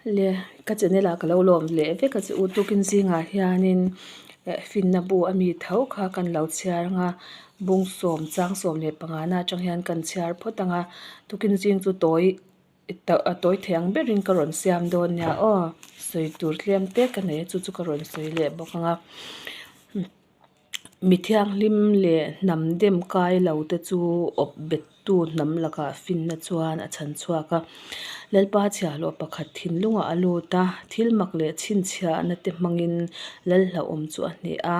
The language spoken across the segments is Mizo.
Le ka channel ah ka lo lawm leh vek a che u tukin zingah hianin eh finna bu a mi tho kha kan lo chhiar ang a bung sawm chang 15 na atang hian kan chhiar phawt ang a tukin zing chu tawi a tawi thei ang berin ka rawn siam dawn nia aw sawi tur tlem te ka nei a chu chu ka rawn sawi leh bawk ang a. Mi thianghlim leh hnam dem kai lo te chu awp bettu hnam lakah finna chuan a chhan chhuak a. Lalpa chhiahhlawh pakhat thinlungah a lut a, thil mak leh chhinchhiahna te hmangin Lalhlauhawm chu a hneh a.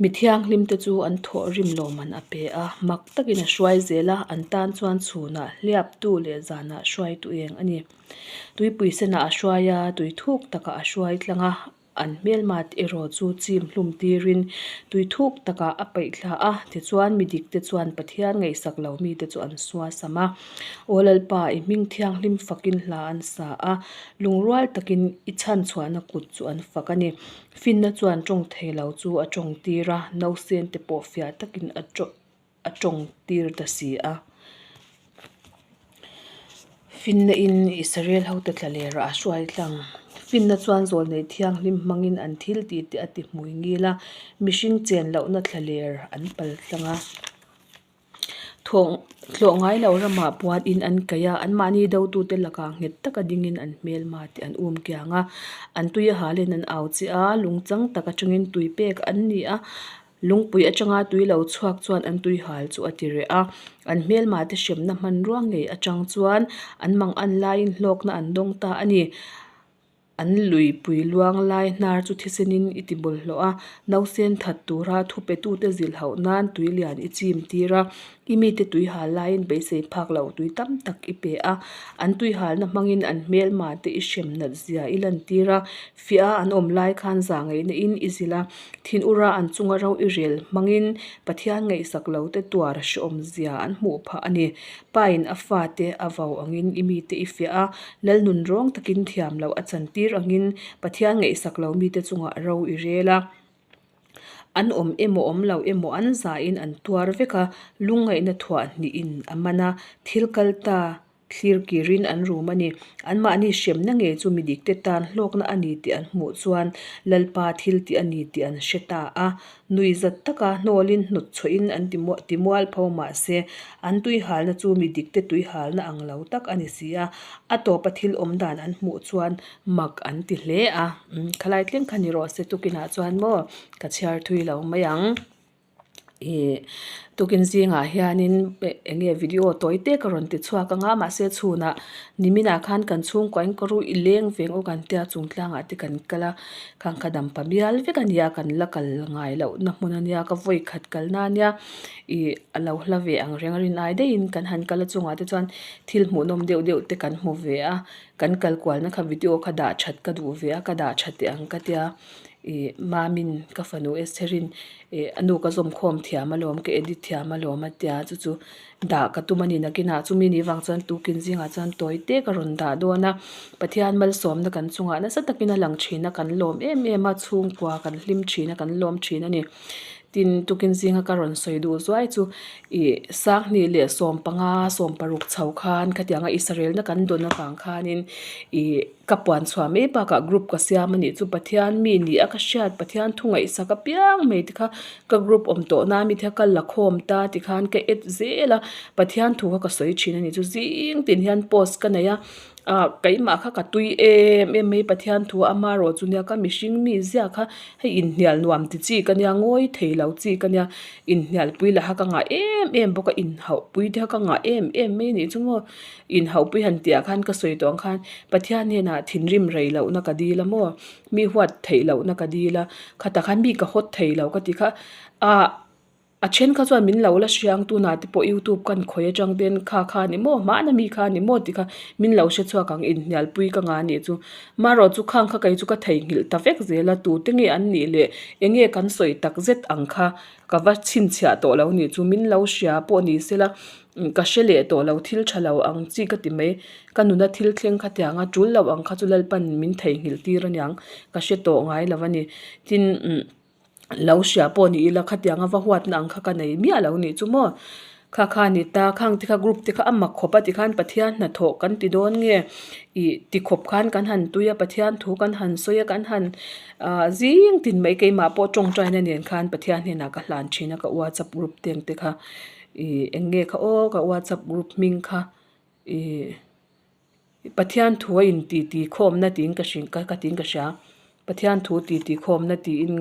Mi thianghlim te chu an thawhrim lawmman a pe a, mak takin a hruai zel a, an tan chuan chhunah hliaptu leh zanah hruaitu eng a ni. Tuipui senah a hruai a, tui thuk takah a hruai tlang a. An hmelmat erawh chu chim hlum tirin tui thuk takah a paih thla a, tichuan mi dikte chuan Pathian ngaihsak lo mite chu an suasam a. Aw Lalpa, i hming thianghlim fakin hla an sa a, lungrual takin i chhanchhuahna kut chu an fak a ni. Finna chuan tawng thei lo chu a tawng tir a, nausen te pawh fiah takin a a tawng tir ta si a. Finna in Israel hote tla ler a hruai tlang. Finna chuan zawlnei thianghlim hmangin an thil tih te a ti hmui ngil a, mihring chen lohna tla ler an pal tlang a. Thlawh ngai lo ramah puan in an kaih a, anmahni dotute lakah nghet taka dingin an hmelma te an um kiang a. An tui a halin an au che a, lungchang tak atangin tui pek an ni a. Lungpui atanga tui lo chhuak chuan an tui hal chu a ti reh a, an hmelma te hremna hmanrua ngei atang chuan an mang an laiin hlawkna an dawng ta a ni. An luipui luang lai hnar chu thisenin i ti bawlhhlawh a, nausen that tura thupetute zilhauh nan tui lian i chim tir a, i mite tui hal laiin beisei phak loh tui tam tak i pe a, an tui halna hmangin an hmelma te i hrem nat zia i lantir a, fiah a an awm lai khan zah ngaihna in i zilh a, thinura an chunga ro i rel hmangin Pathian ngaihsak lo te tuar hrehawm zia an hmuh phah a ni. Pa in a fate a vau angin i mite i fiah a, lal nun rawng takin thiam loh a chantir angin Pathian ngaihsak lo mite chungah ro i rel a. An awm emaw awm lo emaw an zahin an tuar vek a, lungngaihna thuah hnihin a man a, thil kal ta thlir kirin an rum a ni. Anmahni hremna ngei chu mi dikte tan hlawkna a ni tih an hmuh chuan Lalpa thil tih a ni tih an hre ta a. Nui zat taka hnawlin hnawt chhuahin an ti mual pho mah se, an tuihalna chu mi dikte tuihalna ang lo tak a ni si a. A tawpa thil awm dan an hmuh chuan mak an ti hle a. Khalai thleng kha ni rawh se tukinah chuan maw ka chhiar thui lo mai ang. Ih tukin zingah hianin eng nge video tawi te ka rawn ti chhuak ang a mahse chhunah niminah khan kan chhungkua in ka ru i leng veng aw kan tia chung tlangah te kan kal a khang kha dampa bial vek a nia kan la kal ngai loh na hmun a nia ka vawi khat kal na ania ih a lo hla ve ang reng a rin ai daihin kan han kal a chungah te chuan thil hmuhnawm deuh deuh te kan hmu ve a kan kal kualna kha video kha dah that ka duh ve a ka dah tha teh ang ka tia. Ih Mamin ka fanu Estherin ih a nu ka zawm khawm thiam alawm ka edit thiam alawm a tia chu chu dah ka tum a ni nakinah chumi ni vang chuan tukin zingah chuan tawi te ka rawn dah dawn a Pathian malsawmna kan chungah nasa takin a lang thin a kan lawm em em a chhungkua kan hlim thin a kan lawm thin a ni tin tukin zinga ka rawn sawi duh zuai chu ih sanghnih leh 15 16 chho khan khatianga Israel na kan dawn avang khanin ih. Ka puan chhuah mai bakah group ka siam a nih chu Pathian mi ni a ka hriat Pathian thu ngaihsak apiang mai te kha ka group awm tawh na mi te kha ka la khawm ta tikhan ka add zel a Pathian thu kha ka sawi thin a nih chu zing tin hian post ka nei a ah keimah kha ka tui em em mai Pathian thu a amaherawh chu nia ka mihring mi zia kha hei inhnial nuam ti chi ka nia ngawi thei lo chi ka nia inhnial pui lah kha ka ngah em em bawk a inhauh pui te kha ka ngah em em mai a nih chu maw. Inhauhpui han tih ah khan ka sawi tawh ang khan Pathian hnenah thinrim rei lohna ka dil a maw? Mi huat theih lohna ka dil a, khatah khan mi ka hawt thei lo ka ti kha ah a then kha chuan min lo la hriang tunah te pawh youtube kan khawi atang ten kha kha ni maw hmana mi kha ni maw ti kha min lo hre chhuak ang inhnialpui ka ngah nih chu marawh chu khang kha kei chu ka theihnghilh ta vek zel a tute nge an nih leh eng nge kan sawi tak zet ang kha ka va chhinchhiah tawh lo nih chu min lo hria pawh ni sela Ka hre leh tawh lo thil tha lo ang chi ka ti mai. Ka nuna thil thleng khatiang a tul lo ang kha chu Lalpan min theihnghilh tir aniang ka hre tawh ngai lo a ni. Tin umm lo hria pawh ni ila khatiang a va huatna ang kha ka nei miah lo nih chu maw. Kha kha a ni ta, khang te kha group te kha a mak khawp a tikhan Pathian hnathawh kan ti dawn nge ih ti khawp khan kan han tui a Pathian thu kan han sawi a kan han ah zing tin mai keimah pawh tawngtaina nen khan Pathian hnenah ka hlan thin a ka whatsapp group te ang te kha ih eng nge kha aw ka whatsapp group hming kha ih. Pathian thu a in ti ti khawmna tiin ka hrilh ka ka tiin ka hria Pathian thu ti ti khawmna tiin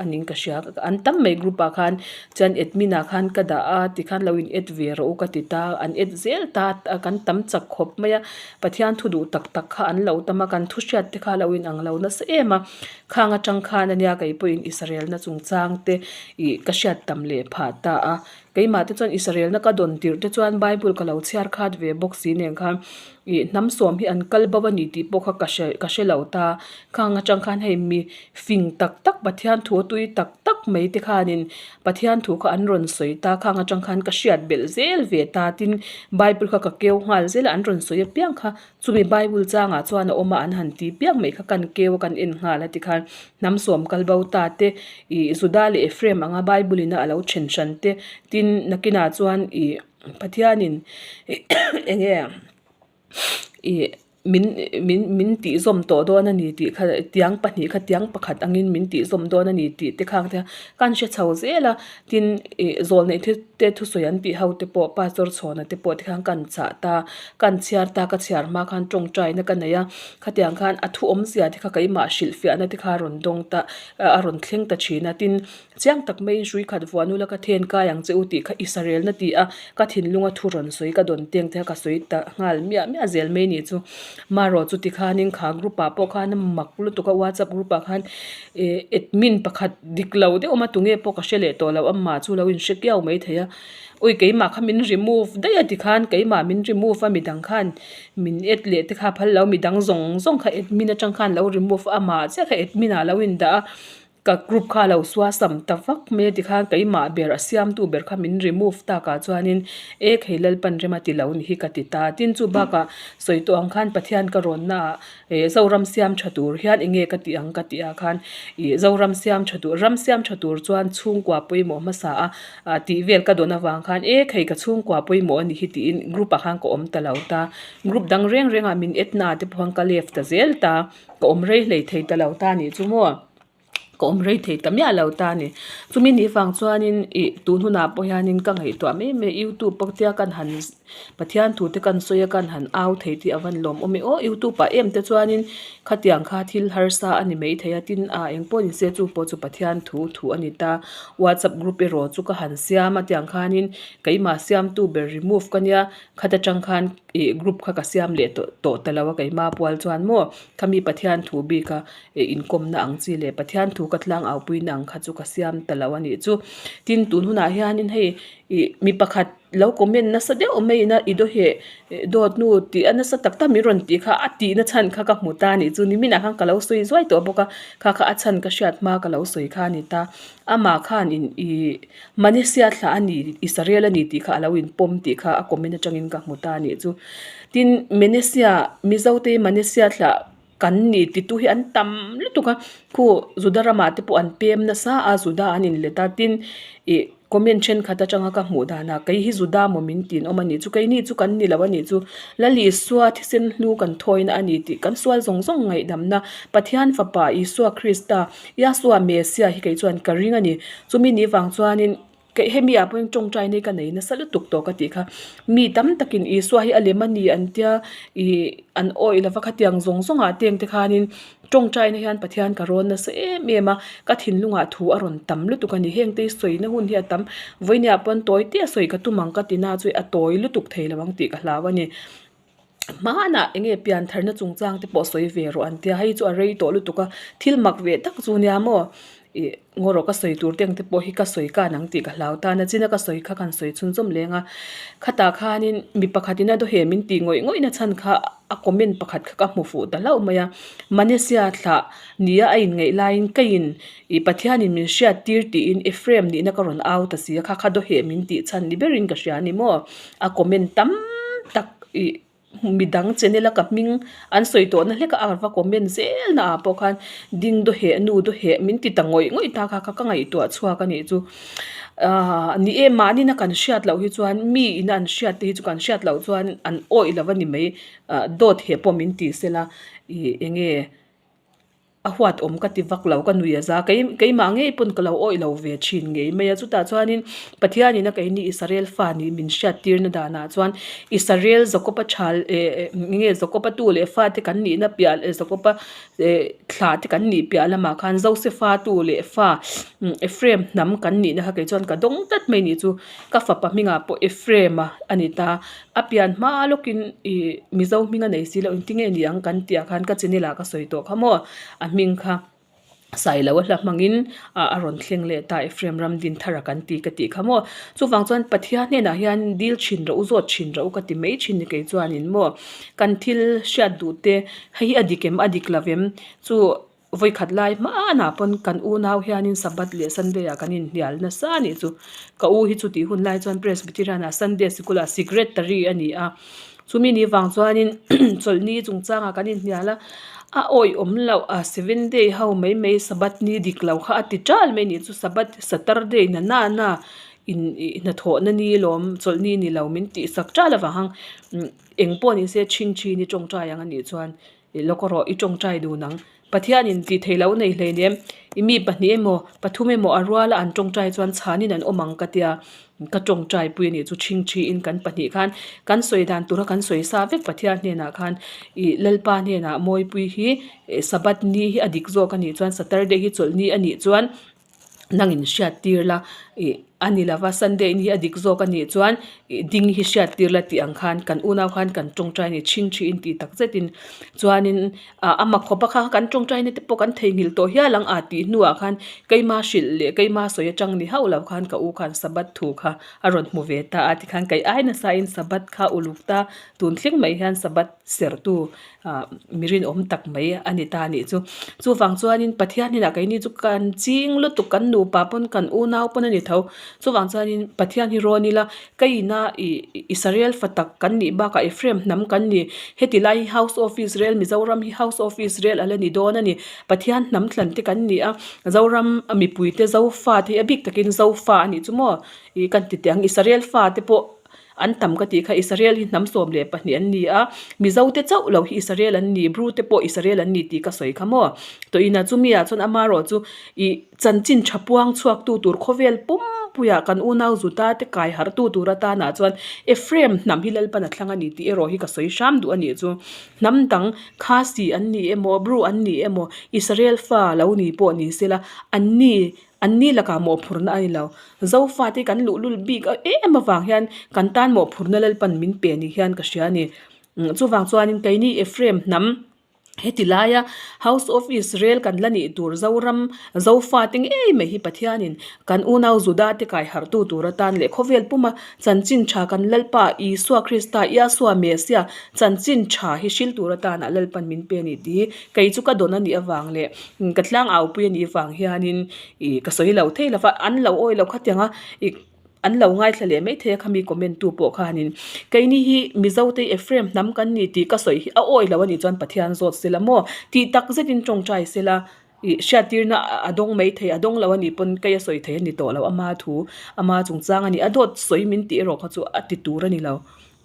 a niin ka hria an tam mai group ah khan chuan admin ah khan ka dah a tikhan lo in add ve rawh u ka ti ta an add zel ta a kan tam chak khawp mai a Pathian thu duh tak tak kha an lo tam a kan thu hriat te kha a lo in ang lo nasa em a khang atang khan ania kei pawhin Israel na chungchang te ih ka hriat tam leh phah ta a. Keimah te chuan Israelna ka dawn tirh te chuan Bible ka lo chhiar khat ve bawk si nen khan ih hnam sawm hi an kal bo a ni tih pawh kha ka hre ka hre lo ta. Khang atang khan hei mi fing tak tak Pathian thu a tui tak tak mai te khanin Pathian thu kha an rawn sawi ta. Khang atang khan ka hriat belh zel ve ta tin Bible kha ka keu nghal zel a an rawn sawi apiang kha Chumi Bible changah chuan a awm a, an han ti piang mai kha kan keu a kan en nghal a tikhan hnam sawm kal bo ta te ih Juda leh Ephraim anga Bible ina a lo then hran te tin nakinah chuan ih Pathianin eng nge ih min min min tihzawm tawh dawn a ni tih kha tiang pahnih kha tiang pakhat angin min tihzawm dawn a ni tih te khang te kha kan hre chho zel a tin ih zawl neih thil te thusawi an tih ho te pawh pastor chhawna te pawh tikhan kan chah ta kan chhiar ta ka chhiar hma khan tawngtaina ka nei a khatiang khan a thu awmzia te kha keimah hrilh fiahna te kha a rawn dawng ta a rawn thleng ta thin a tin chiang tak maiin hrui khat vuan ula ka then kai ang che u tih kha Israel na ti a ka thinlunga thu rawn sawi ka dawn teng te kha ka sawi ta nghal miah miah zel mai ni chu marawh chu tikhanin kha group ah pawh khan a mak lutuk a whatsapp group ah khan ih admin pakhat dik lo deuh awm a tunge pawh ka hre leh tawh lo amah chu lo inhre kiau mai thei a ui keimah kha min remove daih a tikhan keimah min remove a midang khan min add leh te kha a phal lo midang zawng zawng kha admin atang khan lo remove a amah chiah kha admin ah lo indah a ka group kha a lo suasam ta vak mai a tikhan keimah ber a siamtu ber kha min remove takah chuanin e khei Lalpan rem a ti lo ni hi ka ti ta tin chu bakah sawi tawh ang khan Pathian ka rawnna ah Ih Zoram siam tha tur hian eng nge ka tih ang ka tih ah khan ih Zoram siam tha tur ram siam tha tur chuan chhungkua pawimawh hmasa a ah tih vel ka dawn avang khan e khei ka chhungkua pawimawh a nih hi tiin group ah khan ka awm ta lo ta group dang reng reng ah min add na ah te pawh khan ka left ta zel ta ka awm rei hlei thei ta lo ta a nih chu maw. Ka awm rei thei ta miah lo ta a ni. Chumi nih vang chuanin ih tun hunah pawh hianin ka ngaihtuah mai mai youtube pawh tia kan han Pathian thu te kan sawi a kan han au thei tih a van lawm awm e aw youtube ah em te chuanin khatiang kha thil harsa a ni mai thei a tin ah eng pawh ni se chu pawh chu Pathian thu thu a ni ta. Whatsapp group erawh chu ka han siam a tiang khanin keimah siamtu ber remove ka nia khat atang khan ih group kha ka siam leh tawh tawh ta lo a keimah pual chuan maw khami Pathian thu bik a eh inkawmna ang chi leh Pathian thu ka tlang au puina ang kha chu ka siam ta lo a nih chu. Tin tun hunah hianin hei ih mi pakhat lo comment nasa deuh maiin a i dawheh dawt nu tih a nasa tak tak min rawn tih kha a tihna chhan kha ka hmu ta a nih chu niminah khan ka lo sawi zuai tawh bawk a kha kha a chhan ka hriat hma ka lo sawi kha a ni ta. Amah khan in ih Manesia thlah a ni Israel a ni tih kha a lo inpawm tih kha a comment atangin ka hmu ta a nih chu. Tin Manesia Mizote Manesia thlah. Kan ni titu hi an tam lutuk a, khu Juda ramah te pawh an pem nasa a, Juda an inlet a, tin ih comment thenkhat atanga ka hmuh danah kei hi Juda maw min tin awm a nih chu, keini chu kan ni lo a nih chu, Lal Isua thisen hlu kan thawina a ni tih kan sual zawng zawng ngaihdamna Pathian fapa Isua Krista, Yahshua Messiah hi kei chuan ka ring a ni, chumi ni vang chuanin. Keih hemi ah pawhin tawngtai nei ka nei nasa lutuk tawh ka tih kha. Mi tam takin Isua hi a lem a ni an tia ih an awih lova khatiang zawng zawng ah teng te khanin tawngtaina hian Pathian ka rawn nasa em em a, ka thinlungah thu a rawn tam lutuk a ni. Heng te hi sawina hun hi a tam vawinia pawn tawi te a sawi ka tum ang ka ti na chu a tawi lutuk thei lo ang tih ka hlau a ni. Hmanah eng nge pian tharna chungchang te pawh sawi ve rawh an tia hei chu a rei tawh lutuk a thil mak ve tak chu nia maw ih ngaw rawh ka sawi tur te ang te pawh hi ka sawi kan ang tih ka hlau tan a china ka sawi kha kan sawi chhunzawm leng a khatah khanin mi pakhatin a dawheh min tih ngawih ngawih na chhan kha a comment pakhat kha ka hmu fuh ta hlauh mai a Manesia thlah nia a inngaih laiin keiin ih Pathianin min hriat tir tiin Ephraim nihna ka rawn au ta si a kha kha dawheh min tih chhan ni berin ka hria a ni maw. A comment tam tak ih midang channel a ka hming an sawi tawh na hlek a a va comment zel na ah pawh khan ding dawheh nu dawheh min ti ta ngawih ngawih ta kha kha ka ngaihtuah chhuak a nih chu. Aaa ni e mahni na kan hriat loh hi chuan mi in an hriat te hi chu kan hriat loh chuan an awih lo a ni mai ah dawt he pawh min ti sela ih eng nge a huat awm ka ti vak lo ka nui a za kei keimah ngei pawn ka lo awih lo ve thin ngei mai a chutah chuanin Pathianin a keini Israel fa nih min hriat tirna danah chuan Israel Jakob-a tha eh eng nge Jakob-a tu leh fate kan nihna piah leh Jakob-a eh thla te kan nih piah lamah khan Josefa tu leh fa Ephraim hnam kan nihna kha kei chuan ka dawng tlat mai nih chu ka fapa hmingah pawh Ephraim-a a ni ta a pian hma lawkin ih Mizo hming a nei si loh engtin nge ni ang kan tih ah khan ka channel ah ka sawi tawh kha maw a hming kha. Sailo a hla hmangin ah a rawn thleng leh ta Ephraim ram din thar a kan ti ka tih kha maw. Chuvang chuan Pathian hnenah hian dil thin rawh u zawt thin rawh u ka ti mai thin ni kei chuanin maw kan thil hriat duh te hei hi a dik em a dik lo em chu vawikhat lai hmanah pawn kan unau hianin Sabbath leh Sunday ah kan inhnial nasa a nih chu. Ka u hi chutih hun lai chuan Presbyterian ah Sunday sikul ah Secretary a ni a. Chumi ni vang chuanin chawlhni chungchangah kan inhnial a, a awihawm loh a seven day ho mai mai sabbath ni dik lo kha a ti ṭal mai nih chu sabbath saturday na na na in ih hnathawhna ni lawm chawlhni ni lo min tih sak ṭal avang ang eng pawh ni se chhingchhin i tawngtai ang a nih chuan I lawk rawh, i tawngtai dun ang. Pathianin tih theih loh nei hleinem, i mi pahnih emaw, pathum emaw a ruala an tawngtai chuan chhanin an awm ang ka tia, ka tawngtai pui a nih chu chhingchhiin kan pahnih khan kan sawi dan tura kan sawi sa vek Pathian hnenah khan i Lalpa hnenah mawipui hi Sabbath ni hi a dik zawk a nih chuan Saturday hi chawlhni a nih chuan nangin hriat tir la ih a ni lova Sunday in hi a dik zawk a nih chuan ih ding hi hriat tir la tih ang khan kan unau khan kan tawngtai a ni chhingchhi in tih tak zetin chuanin ah a mak khawp a kha kan tawngtai na te pawh kan theihnghilh tawh hial ang a tih hnuah khan keima hrilh leh keima sawi atang ni hauh lo khan ka u khan Sabbath thu kha a rawn hmu ve ta a tikhan kei ai nasa in Sabbath kha uluk ta tun thleng mai hian Sabbath sertu ah mi rinawm tak mai a ni ta a nih chu. Chuvang chuanin Pathian hnenah keini chu kan ching lutuk kan nupa pawn kan unau pawn a ni tho. Chuvang chuanin Pathian hi rawn ila ka ina ih Israel fa tak kan nih bakah Ephraim hnam kan ni. Heti lai hi House of Israel Mizoram hi House of Israel a la ni dawn a ni. Pathian hnam thlan te kan ni a, Zoram mipui te Zofa te hi a bik takin Zofa a nih chu maw ih kan ti teh ang Israel fa te pawh An tam ka tih kha Israel hi hnam 12 an ni a, Mizo te chauh lo hi Israel an ni, Bru te pawh Israel an ni tih ka sawi kha maw? Tawhina chumi ah chuan amarawh chu ih chanchin tha puang chhuak tu tur khawvel pumpuiah kan unau Juda te kai harh tu tur atana chuan Ephraim hnam hi Lalpan a thlang a ni tih erawh hi ka sawi hram duh a nih chu. Hnam dang Khasi an ni emaw, Bru an ni emaw, Israel fa lo ni pawh ni sela an ni Anni lakah mawhphurhna a ni lo. Zofate kan luhlul bik em avang hian kan tan mawhphurhna Lalpan min pe ni hian ka hria a ni. Chuvang chuanin keini Ephraim hnam heti laia House of Israel kan la nih tur Zoram Zofate ngei mai hi Pathianin kan unau Judate kai harhtu tur atan leh khawvel puma chanchin tha kan Lalpa Isua Krista Iasua Mesia chanchin tha hi hril tur atana Lalpan min pe a ni tih hi kei chu ka dawn a nih avang leh Ka tlang au pui a nih vang hianin ih ka sawi lo thei lova an lo awi lo khatiang a ih an lo ngaithla leh mai thei a khami comment tu pawh khanin keini hi Mizo te Ephraim hnam kan ni tih ka sawi hi a awi lo a nih chuan Pathian zawt sela maw tih tak zetin tawngtai sela ih hriattirna a dawng mai thei a dawng lo a nih pawn kei a sawi thei a ni tawh lo ama thu ama chungchang a ni a dawt sawi min tih erawh kha chu a ti tur a ni lo.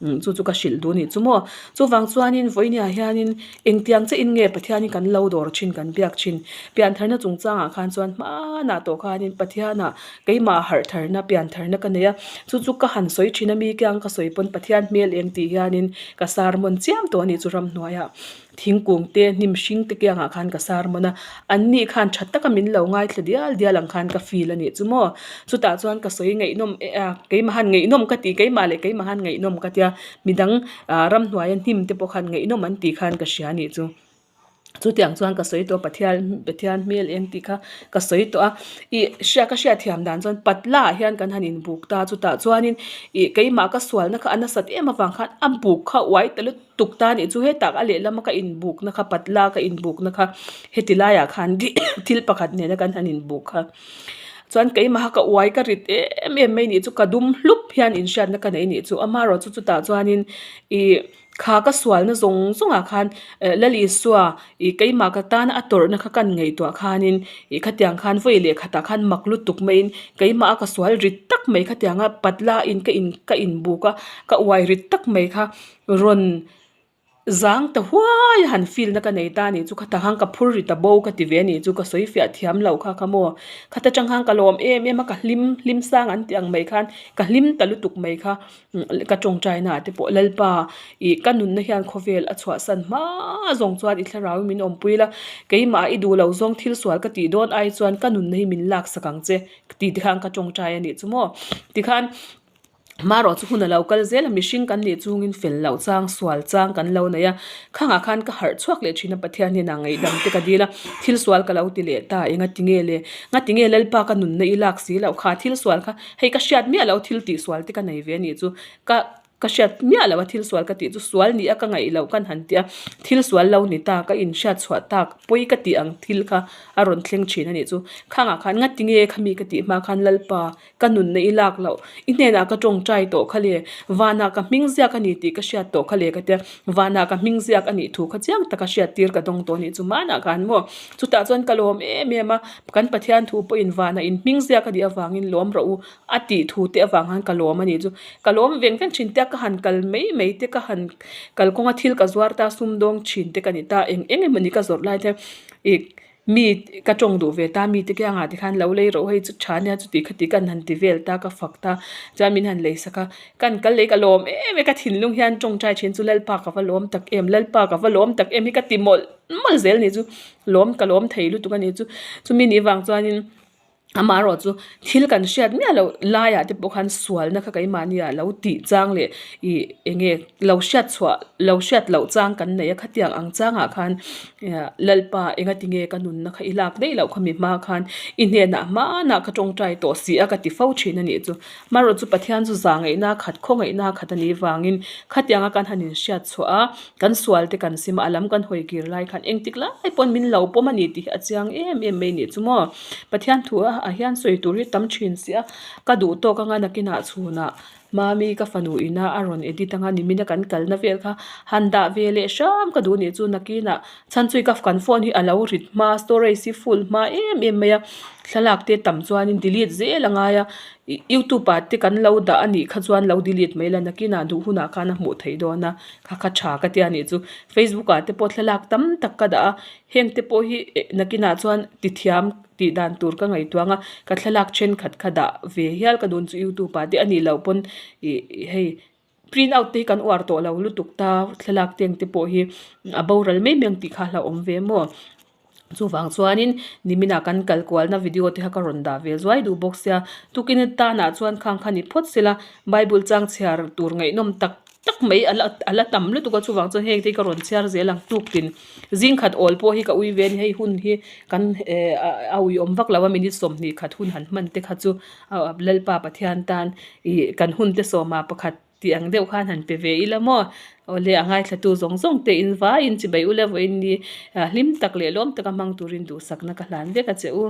Umm chu chu ka hrilh duh a nih chu maw. Chuvang chuanin vawinia hianin engtiang che in nge Pathianin kan lo dawr thin kan biak thin. Piantharna chungchangah khan chuan hmanah tawh khanin Pathianah keimah harh tharna piantharna ka nei a. Chu chu ka han sawi thin a mi kiang ka sawi pawn Pathian hmel eng tih hianin ka sermon chiam tawh a nih chu ramhnuaiah. Thingkung te hnim hring te kiangah khan ka sermon a, an ni khan tha taka min lo ngaithla dial dial ang khan ka feel a nih chu maw. Chutah chuan ka sawi ngaihnawm eh a, keimah han ngaihnawm ka ti, keimah leh keimah han ngaihnawm ka tia, midang ah ramhnuaia hnim te pawh khan ngaihnawm an tih khan ka hria a nih chu. Chutiang chuan ka sawi tawh a Pathian Pathian hmel eng tih kha ka sawi tawh a, ih hria ka hriatthiam dan chuan patla ah hian kan han inbuk ta, chutah chuanin ih keimah ka sualna kha a nasat em avang khan a buk kha uai ta lutuk. Tuk ta nih chu hetah a lehlam a ka inbukna kha patla ka inbukna kha heti laiah khan thil pakhat nena kan han inbuk kha chuan keimaha ka uai ka rit em em mai nih chu ka dum hlup hian inhriatna ka nei nih chu amaherawhchu chutah chuanin ih. Kha ka sualna zawng zawngah khan Lal Isua ih keimah ka tana a tawrhna kha kan ngaihtuah khanin ih khatiang khan vawi leh khatah khan mak lutuk maiin keimah a ka sual rit tak mai khatianga patla in ka in ka inbuk a ka uai rit tak mai kha rawn Zang ta huai a han feel na ka nei ta anih chu khatah khan ka phur ri ta bo ka ti ve anih chu ka sawi fiah thiam loh kha kha maw khata tang khan ka lawm em em a ka hlim hlim sang an tih ang mai khan ka hlim ta lutuk mai kha ka tawngtai na ah te pawh Lalpa ih ka nunna hian khawvel a chhuahsan hma zawng chuan i thlarau in min awmpui la keimah i duh loh zawng thil sual ka tih dawn ai chuan ka nunna hi min laksak ang che tih te khan ka tawngtai anih chu maw tikhan. Hmarawh chu hun a lo kal zel a, mihring kan nih chungin fel loh chang, sual chang kan lo nei a. Khangah khan ka harh chhuak leh thin a, Pathian hian a ngaihdam te ka dil a, thil sual ka lo ti leh ta, enga ti nge le? Nga ti nge Lalpa ka nunna i lak si loh kha? Thil sual kha hei ka hriat miah loh thil tih sual te ka nei ve a nih chu. Ka ka hriat miah loh a thil sual ka tih chu sual ni a ka ngaih loh kan han ti a, thil sual lo ni ta, ka inhriat chhuah tak pawi ka tih ang thil kha a rawn thleng thin a nih chu. Khangah khan nga ti nge khami ka tih hma khan Lalpa Ka nunna i lak loh, i hnenah ka tawngtai tawh kha le, vanah ka hming ziak a ni tih ka hriat tawh kha le ka tia, vanah ka hming ziak a nih thu kha chiang taka hriat tir ka dawng tawh a nih chu hmanah khan maw. Chutah chuan ka lawm em em a, kan Pathian thu pawhin vanah in hming ziak a nih avangin lawm rawh u a tih thu te avang khan ka lawm a nih chu. Ka lawm veng veng thin te a, ka han kal mai mai te, ka han kalkawnga thil ka zuar ta, sumdawng thin te ka ni ta, eng eng emawni ka zawrh lai te ih Mi ka tawng duh ve ta, mite kiangah te khan lo lei rawh hei chu tha nia chuti khati kan han ti vel ta ka fak ta chuan min han lei sak a, kan kal lei ka lawm em em ka thinlung hian tawngtai thin chu Lalpa ka va lawm tak em Lalpa ka va lawm tak em hi ka ti mawlh mawlh zel ni chu lawm ka lawm thei lutuk a ni chu chumi nih vang chuanin. Amaherawh chu thil kan hriat miah loh laiah te pawh khan sualna kha keimahni ah lo tih chang leh ih eng nge lo hriat chhuah lo hriat loh chang kan nei a khatiang ang changah khan Lalpa enga tinge ka nunna kha i lak daih loh kha mi hma khan i hnenah hmanah ka tawngtai tawh si a ka ti fo thin a nih chu. Amaherawh chu Pathian chu za ngaihna khat khaw ngaihna khat a nih vangin khatianga kan han inhriat chhuah a kan sual te kan sim a a lam kan hawi kir lai khan engtik lai pawn min lo pawm a ni tih hi a chiang em em mai a nih chu maw. Pathian thu ah hian sawi tur hi tam thin si a, ka duh tawk anga nakinah chhunah Mami ka fanu ina a rawn edit anga nimina kan kalna vel kha han dah ve leh hram ka duh nih chu nakinah chhan chu ka kan phone hi a lo rit hma storage hi full hma em em mai a thlalak te tam chuanin delete zel a ngai a ih youtube ah te kan lo dah a nih kha chuan lo delete mai la nakinah duh hunah khan a hmuh theih dawn a kha kha tha ka tia nih chu facebook ah te pawh thlalak tam tak ka dah a. Heng te pawh hi nakinah chuan tithiam tih dan tur ka ngaihtuah ang a, ka thlalak thenkhat kha dah ve hial ka dun chu youtube ah te a nih loh pawn ih hei print out te hi kan uar tawh lo lutuk ta thlalak teng te pawh hi a boral mai mai ang tih kha a hlauhawm ve maw. Chuvang chuanin niminah kan kal kualna video te kha ka rawn dah ve zuai duh bawk sia tukin atanah chuan khang kha ni phawt sela bible chang chhiar tur ngaihnawm tak tak mai a la a la tam lutuk a chuvang chuan heng te hi ka rawn chhiar zel ang tuk tin zing khat awl pawh hi ka ui ve a ni hei hun hi kan eh a ui awm vak lo a minute 20 khat hun han hman te kha chu Lalpa Pathian tan ih kan hun te sawma pakhat tih ang deuh khan han pe ve ila maw awle a ngaithlatu zawng zawng te in vaiin chibai ula vawiin ni hlim tak leh lawm taka hmang turin duhsakna ka hlan vek a che u.